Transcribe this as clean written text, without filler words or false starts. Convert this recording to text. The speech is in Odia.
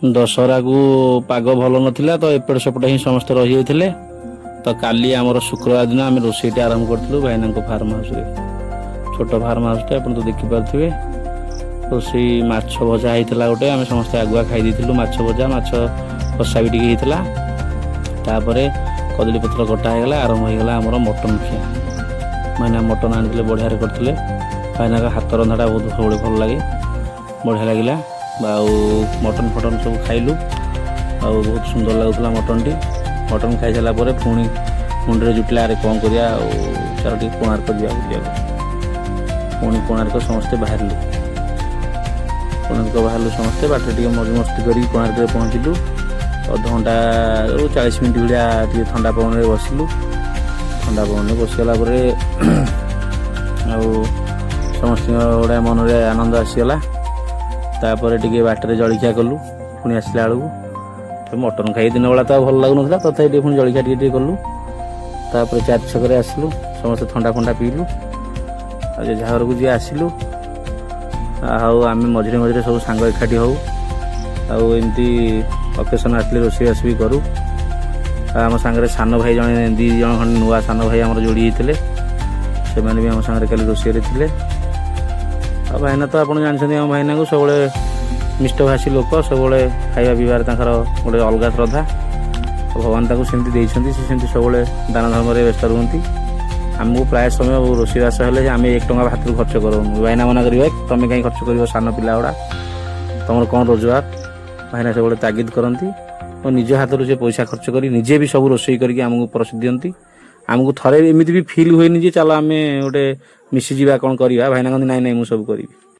ଦଶହରାକୁ ପାଗ ଭଲ ନଥିଲା ତ, ଏପଟ ସେପଟ ହିଁ ସମସ୍ତେ ରହିଯାଇଥିଲେ। ତ କାଲି ଆମର ଶୁକ୍ରବାର ଦିନ ଆମେ ରୋଷେଇଟା ଆରମ୍ଭ କରିଥିଲୁ ଭାଇନାଙ୍କ ଫାର୍ମ ହାଉସରେ। ଛୋଟ ଫାର୍ମ ହାଉସଟା, ଆପଣ ତ ଦେଖିପାରୁଥିବେ। ରୋଷେଇ ମାଛ ଭଜା ହେଇଥିଲା ଗୋଟେ, ଆମେ ସମସ୍ତେ ଆଗୁଆ ଖାଇ ଦେଇଥିଲୁ। ମାଛ ଭଜା, ମାଛ କଷା ବି ଟିକେ ହେଇଥିଲା। ତାପରେ କଦଳୀ ପତ୍ର କଟା ହେଇଗଲା, ଆରମ୍ଭ ହେଇଗଲା ଆମର ମଟନ୍ ଖିଆ। ଭାଇନା ମଟନ୍ ଆଣିଥିଲେ, ବଢ଼ିଆରେ କରିଥିଲେ। ଭାଇନାଙ୍କ ହାତ ରନ୍ଧାଟା ବହୁତ ସବୁବେଳେ ଭଲ ଲାଗେ, ବଢ଼ିଆ ଲାଗିଲା। ଆଉ ମଟନ୍ ଫଟନ୍ ସବୁ ଖାଇଲୁ ଆଉ ବହୁତ ସୁନ୍ଦର ଲାଗୁଥିଲା ମଟନ୍ଟି। ମଟନ୍ ଖାଇସାରିଲା ପରେ ପୁଣି ମୁଣ୍ଡରେ ଜୁଟିଲା, ଆରେ କ'ଣ କରିବା ଆଉ, ଚାଲ ଟିକେ କୋଣାର୍କ ଯିବା ବୁଲିବାକୁ। ପୁଣି କୋଣାର୍କ ସମସ୍ତେ ବାହାରିଲୁ। କୋଣାର୍କ ବାହାରିଲୁ ସମସ୍ତେ। ବାଟରେ ଟିକେ ମଜମସ୍ତି କରିକି କୋଣାର୍କରେ ପହଞ୍ଚିଲୁ। ଅଧଘଣ୍ଟାରୁ 40 ମିନିଟ୍ ଭଳିଆ ଟିକେ ଥଣ୍ଡା ପବନରେ ବସିଲୁ। ଥଣ୍ଡା ପବନରେ ବସିଗଲା ପରେ ଆଉ ସମସ୍ତଙ୍କ ଗୋଟେ ମନରେ ଆନନ୍ଦ ଆସିଗଲା। ତାପରେ ଟିକେ ବାଟରେ ଜଳଖିଆ କଲୁ। ପୁଣି ଆସିଲା ବେଳକୁ ତ ମଟନ୍ ଖାଇ ଦିନ ବେଳା ତ ଆଉ ଭଲ ଲାଗୁନଥିଲା, ତଥାପି ଟିକେ ପୁଣି ଜଳଖିଆ ଟିକେ ଟିକେ କଲୁ। ତାପରେ ଚାରି ଛକରେ ଆସିଲୁ, ସମସ୍ତେ ଥଣ୍ଡା ଫଣ୍ଡା ପିଇଲୁ ଆଉ ଯେ ଯାହା ଘରକୁ ଯିଏ ଆସିଲୁ। ଆଉ ଆମେ ମଝିରେ ମଝିରେ ସବୁ ସାଙ୍ଗ ଏକାଠି ହଉ ଆଉ ଏମିତି ଅକେସନ୍ ଆସିଲେ ରୋଷେଇବାସ ବି କରୁ। ଆଉ ଆମ ସାଙ୍ଗରେ ସାନ ଭାଇ ଜଣେ, ଦୁଇ ଜଣ ଖଣ୍ଡେ ନୂଆ ସାନ ଭାଇ ଆମର ଯୋଡ଼ି ହେଇଥିଲେ, ସେମାନେ ବି ଆମ ସାଙ୍ଗରେ କାଲି ରୋଷେଇରେ ଥିଲେ। ଆଉ ଭାଇନା ତ ଆପଣ ଜାଣିଛନ୍ତି ଆମ ଭାଇନାଙ୍କୁ, ସବୁବେଳେ ମିଷ୍ଟଭାଷୀ ଲୋକ, ସବୁବେଳେ ଖାଇବା ପିଇବାରେ ତାଙ୍କର ଗୋଟେ ଅଲଗା ଶ୍ରଦ୍ଧା। ଆଉ ଭଗବାନ ତାଙ୍କୁ ସେମିତି ଦେଇଛନ୍ତି, ସେ ସେମିତି ସବୁବେଳେ ଦାନ ଧର୍ମରେ ବ୍ୟସ୍ତ ରୁହନ୍ତି। ଆମକୁ ପ୍ରାୟ ସମୟ ରୋଷେଇବାସ ହେଲେ ଆମେ 1 ଟଙ୍କା ହାତରୁ ଖର୍ଚ୍ଚ କରୁନୁ। ଭାଇନା ମନା କରିବେ, ତମେ କାହିଁ ଖର୍ଚ୍ଚ କରିବ, ସାନ ପିଲା ଗୁଡ଼ା, ତମର କ'ଣ ରୋଜଗାର? ଭାଇନା ସବୁବେଳେ ତାଗିଦ କରନ୍ତି ଓ ନିଜ ହାତରୁ ସେ ପଇସା ଖର୍ଚ୍ଚ କରି ନିଜେ ବି ସବୁ ରୋଷେଇ କରିକି ଆମକୁ ପରସି ଦିଅନ୍ତି। ଆମକୁ ଥରେ ଏମିତି ବି ଫିଲ୍ ହୁଏନି ଯେ ଚାଲ ଆମେ ଗୋଟେ ମିଶିଯିବା, କ'ଣ କରିବା। ଭାଇନା କହନ୍ତି, ନାଇଁ ନାଇଁ, ମୁଁ ସବୁ କରିବି।